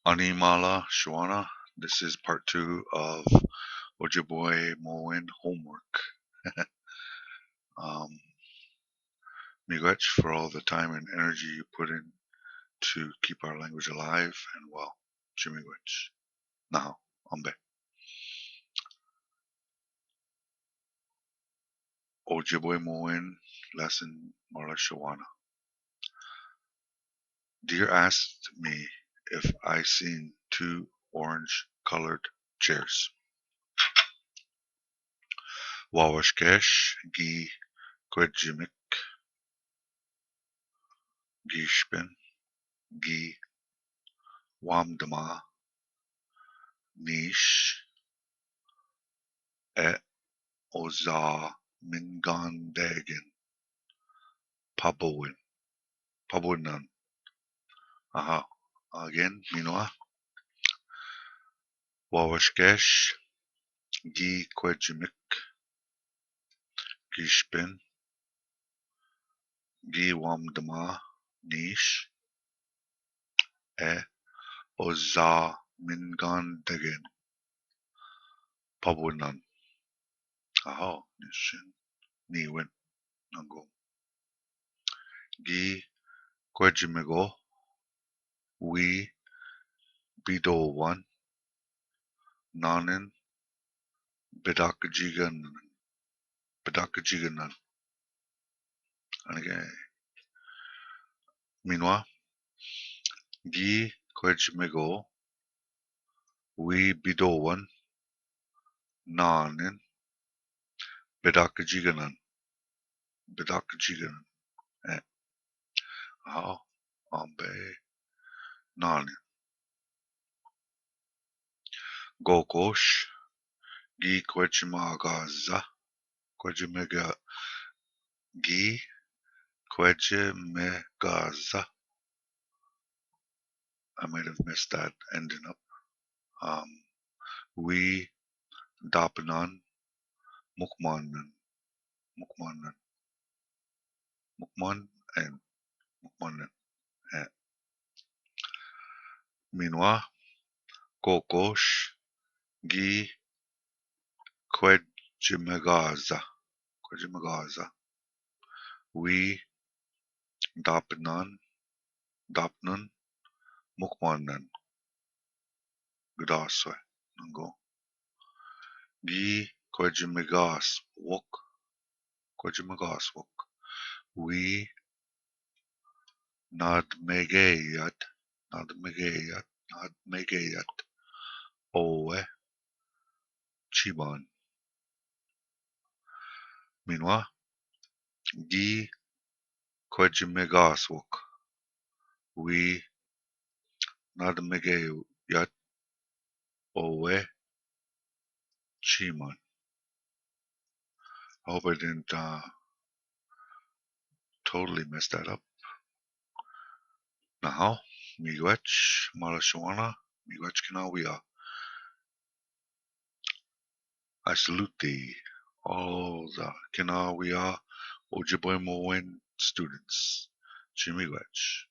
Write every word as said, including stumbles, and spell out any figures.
Animala Shawana. This is part two of Ojibwe Moen homework. Um, Miigwech for all the time and energy you put in to keep our language alive and well. Chi miigwech. Now, ambe. Ojibwe Moen, lesson Mala Shawana. Deer asked me if I seen two orange colored chairs. Wawashkesh gi kwejimik Gishpin, Gi, Wamdma, Nish, E, Oza, Mingan, Degen, Pabowin, Pabonan. Aha, again, Minwa. Wawashkesh, Gi Kwejimik, Gishpin, Gi Wamdma, Nish, E, Oza, Mingan, Degen, Pabunan. Aho, Nishin, Niwin, Nango. Gi Kwejimigo, Wi Bidowan, Nanin, Bedakjigan, Bedakjiganan. Anike, Minwa, Gi Kwejimigo, Wi Bidowan, Nanin, Bedakjiganan. Bedakjiganan. Eh. Aho, ambe, Nanin. Gokosh, Gi Kwejimagaza, Kwejimega, Gi Kwejimagaza. I might have messed that ending up. Um, Wi Dapnan, Mukmanan, Mukmanan, Mukman and Mukmanan. Eh. Minwa, Kokosh, Gi Kwejimagaza, Kwejimagaza, Wi Dapnan, Dapnan, Mukmanan. Gdaswe, Nango. Gi Kwejimigas Wok, Kwejimigas Wok, Wi Nadmegeyat, Nadmegeyat, Nadmegeyat, Owe Chiban. Minwa, Gi Kwejimigas Wok, Wi Nadmegeyat, Owe Chiman. I hope I didn't uh, totally mess that up. Now, Miigwech, Mala Shawana, Miigwech Kinawiya. I salute thee, all the Kinawiya Ojibwe Moen students. Chi miigwech.